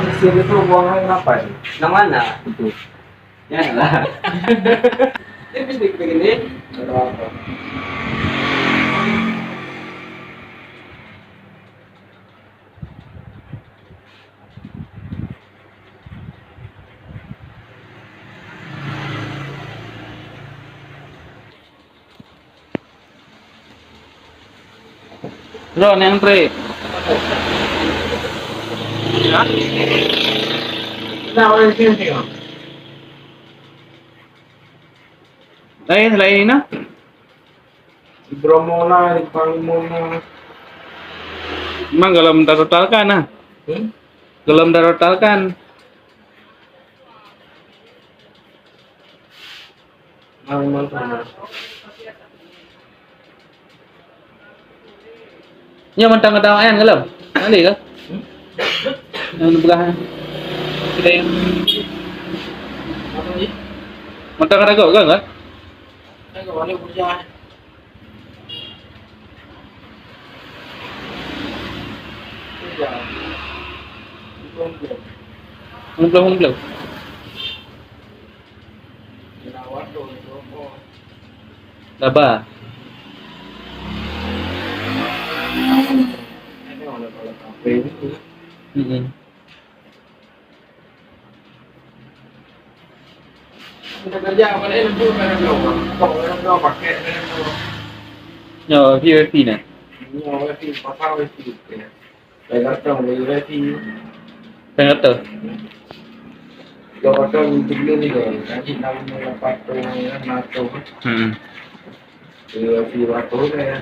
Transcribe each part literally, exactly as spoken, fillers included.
Mesin itu buang air apa ini? Yang mana? Itu. Yang lah. Ini bisa begini. Ada apa? Ron yang antre. Hah? Nah, orang sini tengok. Lain, lain, nah. Di Bromo na, di Panglima na. Memang kalau minta totalkan, nah. Hmm? Kalau minta totalkan. Nah, memang sama. Nyoe mantong ada awaknyan golom. Ada ke? Hmm? Yang peugah. Kita yang. Apa ni? Mantong ada kok, kan? Ada kok, ada bujang. Bujang. Bujang. Bujang, bujang. Laba. Mm-mm. Nyoe, wifi, wifi na. Nyoe, wifi, pasang wifi. Pèng reutôh bagi wifi. Pèng reutôh? Dua reutôh beli ni kan, nanti enam ratus, enam ratus. Hmm. Beli wifi dua reutôh kan, ya.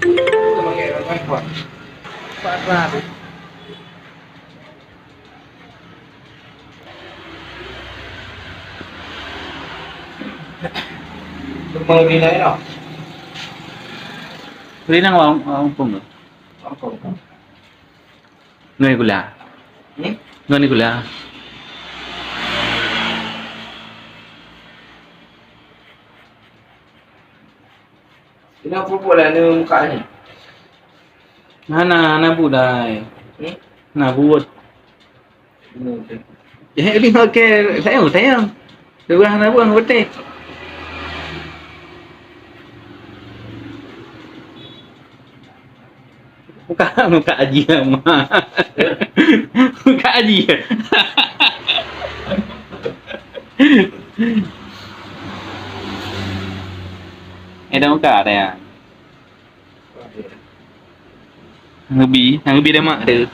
Itu pakai wifi kuat. Empat ratus. Leupah rinai noh. Rinang awak, awak muphom tu. Muphom. Ngon gula. Hmm? Ngon gula. Ina pupuk lah ni muka ni. Hana, hana budai. Hmm? Na buet. Eh, lima ke, sayang, sayang. Dua hana buang beuteh. Muka, muka aji mak. Muka aji. Eh, dah muka dah ya. Ngebi, ngebi dah mak tu.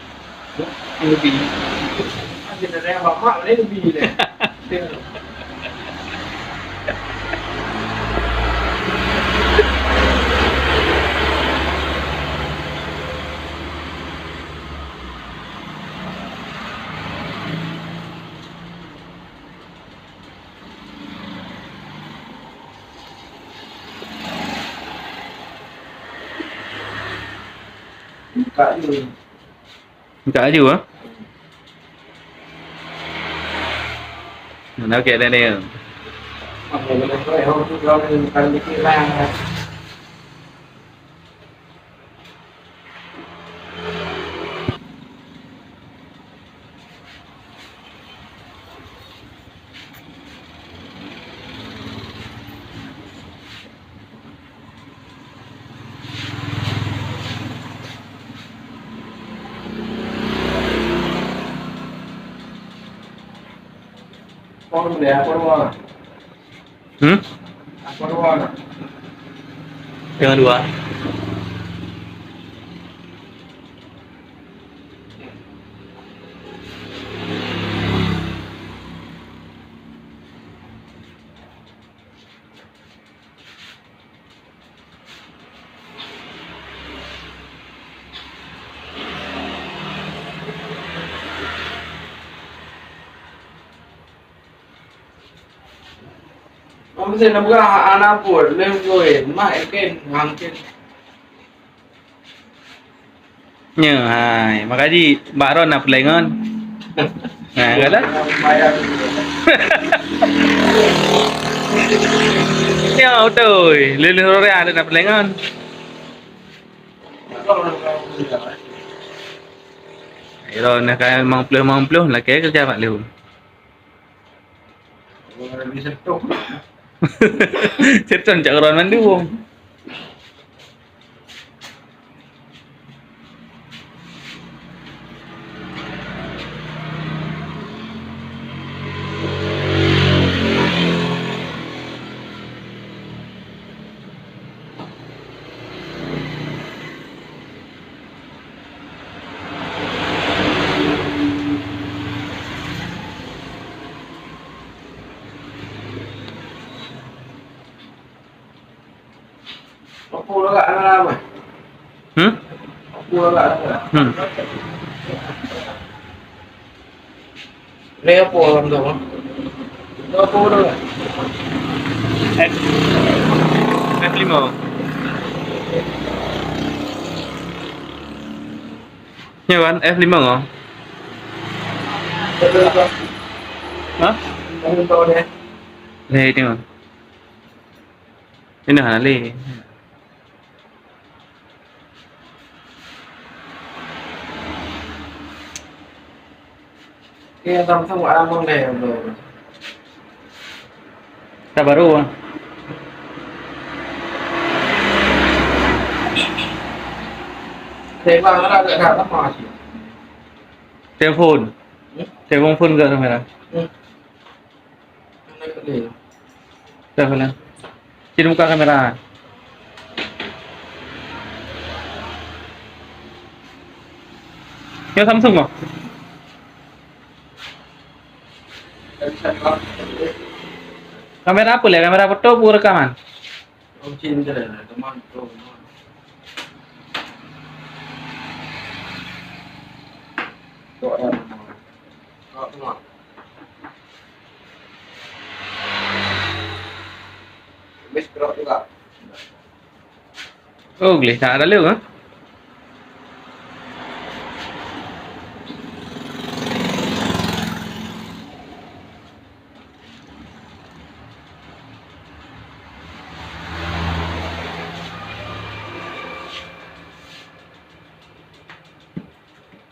Ngebi. Buka dulu. Buka laju, ah. Mana okey dah dia. Hmm? Tengah dua. Om sen na peugah hana buet, lheueh lôn mak eken, hangken. Nyoe hai, maka jih bak droen na peulengon. Nah, kata. Nyoe beutôi, lheueh-lheueh raya na peulengon. Iro na ka limong ploh, limong ploh, lakèe keureuja bak lheueh. Seutôt cak ron mandum. Hmm? Hmm. Lé apa orang tu? Apa orang? F, F lima. Nyo kan, F lima ko? Hah? Lé tengok. Ini hana lé. Iya, Samsung ada mong deh, bro. Ka baru, ah. Saya bang, ada, ada, ada apa sih? Telepon. Hmm? Telepon phone ke kamera? Hmm. Dah, dah. Sini buka kamera. Nyo Samsung ko? Kamera apa lé? Kamera foto apa rekaman? Oh, gleh that dah lé, ha?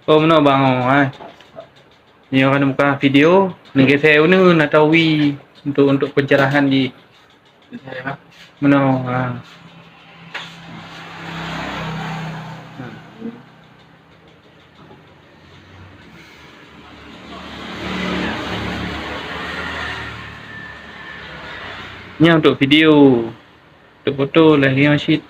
Oh, meunoe bang, oh, hai. Nyoe kan buka video, nengke saya uneun atau wi untuk, untuk pencerahan di meunoe, ha. Nyoe untuk video. Untuk foto lah, ya, Syed.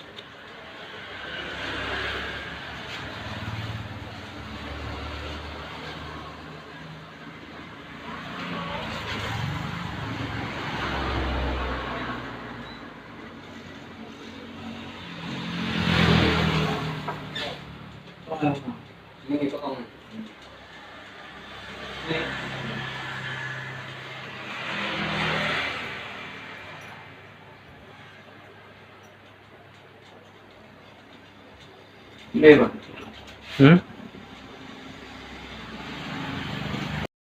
Hmm?